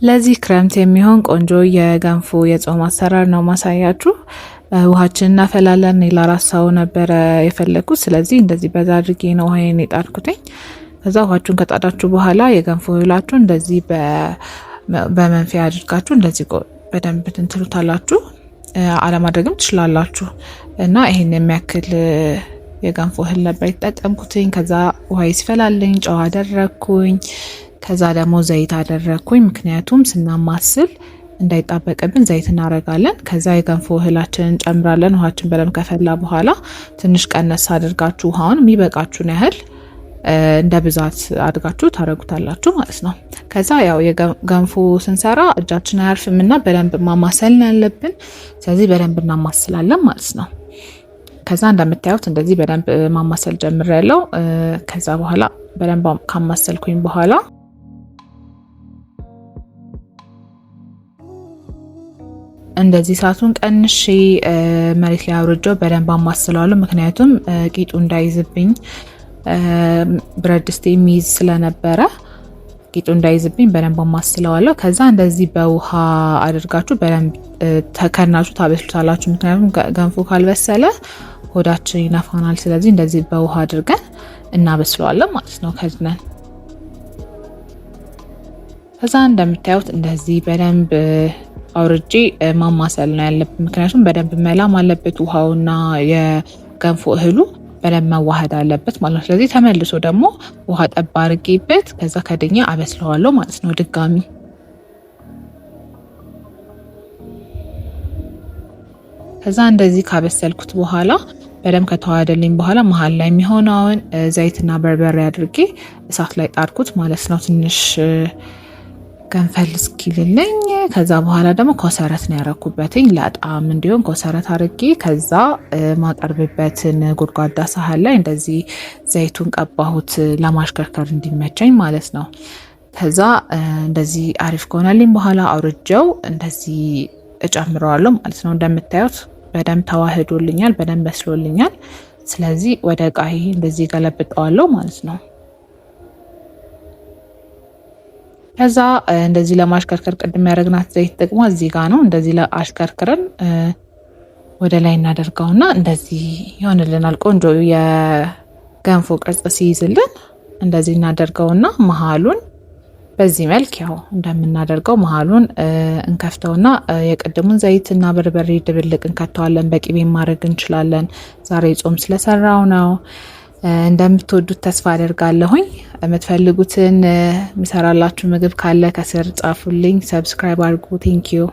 ለዚህ ክረምት የሚሆን ቆንጆ የገንፎ የጾም አሰራር ነው ማሳያችሁ። ውሃችን እናፈላለን። እኔ ለአራት ሰው ነበረ የፈለግኩት። ስለዚህ እንደዚህ በዛ አድርጌ ነው ውሃዬን የጣድኩትኝ። ከዛ ውሃችሁን ከጣዳችሁ በኋላ የገንፎ እህላችሁ እንደዚህ በመንፊያ አድርጋችሁ እንደዚህ በደንብ ትንትሉታላችሁ። አለማድረግም ትችላላችሁ። እና ይሄን የሚያክል የገንፎ እህል ነበር የተጠቀምኩትኝ። ከዛ ውሃ ይስፈላልኝ፣ ጨው አደረግኩኝ። ከዛ ደግሞ ዘይት አደረግኩኝ። ምክንያቱም ስናማስል እንዳይጣበቅብን ዘይት እናደርጋለን። ከዛ የገንፎ እህላችንን እንጨምራለን። ውሃችን በደንብ ከፈላ በኋላ ትንሽ ቀነስ አድርጋችሁ ውሃውን የሚበቃችሁን ያህል እንደ ብዛት አድርጋችሁ ታደርጉታላችሁ ማለት ነው። ከዛ ያው የገንፎ ስንሰራ እጃችን አያርፍም እና በደንብ ማማሰል ነው ያለብን። ስለዚህ በደንብ እናማስላለን ማለት ነው። ከዛ እንደምታዩት እንደዚህ በደንብ ማማሰል ጀምሬያለሁ። ከዛ በኋላ በደንብ ካማሰልኩኝ በኋላ እንደዚህ እሳቱን ቀንሼ መሬት ላይ አውርጄው በደንብ አማስለዋለሁ። ምክንያቱም ቂጡ እንዳይዝብኝ ብረት ድስት የሚይዝ ስለነበረ ቂጡ እንዳይዝብኝ በደንብ አማስለዋለሁ። ከዛ እንደዚህ በውሃ አድርጋችሁ በደንብ ተከናችሁ ታበስሉታላችሁ። ምክንያቱም ገንፎ ካልበሰለ ሆዳችን ይነፋናል። ስለዚህ እንደዚህ በውሃ አድርገን እናበስለዋለን ማለት ነው ከድነን። ከዛ እንደምታዩት እንደዚህ በደንብ አውርጄ ማማሰል ነው ያለብን። ምክንያቱም በደንብ መላም አለበት ውሃውና የገንፎ እህሉ በደንብ መዋሃድ አለበት ማለት ነው። ስለዚህ ተመልሶ ደግሞ ውሃ ጠብ አድርጌበት ከዛ ከድኛ አበስለዋለሁ ማለት ነው ድጋሚ። ከዛ እንደዚህ ካበሰልኩት በኋላ በደንብ ከተዋሃደልኝ በኋላ መሀል ላይ የሚሆነውን ዘይትና በርበሬ አድርጌ እሳት ላይ ጣድኩት ማለት ነው ትንሽ ገንፈል እስኪልልኝ። ከዛ በኋላ ደግሞ ኮሰረት ነው ያረኩበትኝ ለጣም እንዲሆን ኮሰረት አድርጌ ከዛ ማቀርብበትን ጎድጓዳ ሳህን ላይ እንደዚህ ዘይቱን ቀባሁት ለማሽከርከር እንዲመቸኝ ማለት ነው። ከዛ እንደዚህ አሪፍ ከሆነልኝ በኋላ አውርጄው እንደዚህ እጨምረዋለሁ ማለት ነው። እንደምታዩት በደንብ ተዋህዶልኛል፣ በደንብ በስሎልኛል። ስለዚህ ወደ እቃዬ እንደዚህ ገለብጠዋለሁ ማለት ነው። ከዛ እንደዚህ ለማሽከርከር ቅድም ያደረግናት ዘይት ጥቅሟ እዚህ ጋ ነው። እንደዚህ አሽከርክረን ወደ ላይ እናደርገውና እንደዚህ ይሆንልናል። ቆንጆ የገንፎ ቅርጽ ሲይዝልን እንደዚህ እናደርገውና መሀሉን በዚህ መልክ ያው እንደምናደርገው መሀሉን እንከፍተውና የቅድሙን ዘይትና በርበሬ ድብልቅ እንከተዋለን። በቅቤ ማድረግ እንችላለን። ዛሬ ጾም ስለሰራው ነው። እንደምትወዱት ተስፋ አደርጋለሁኝ። የምትፈልጉትን ምሰራላችሁ ምግብ ካለ ከስር ጻፉልኝ። Subscribe አድርጉ። Thank you.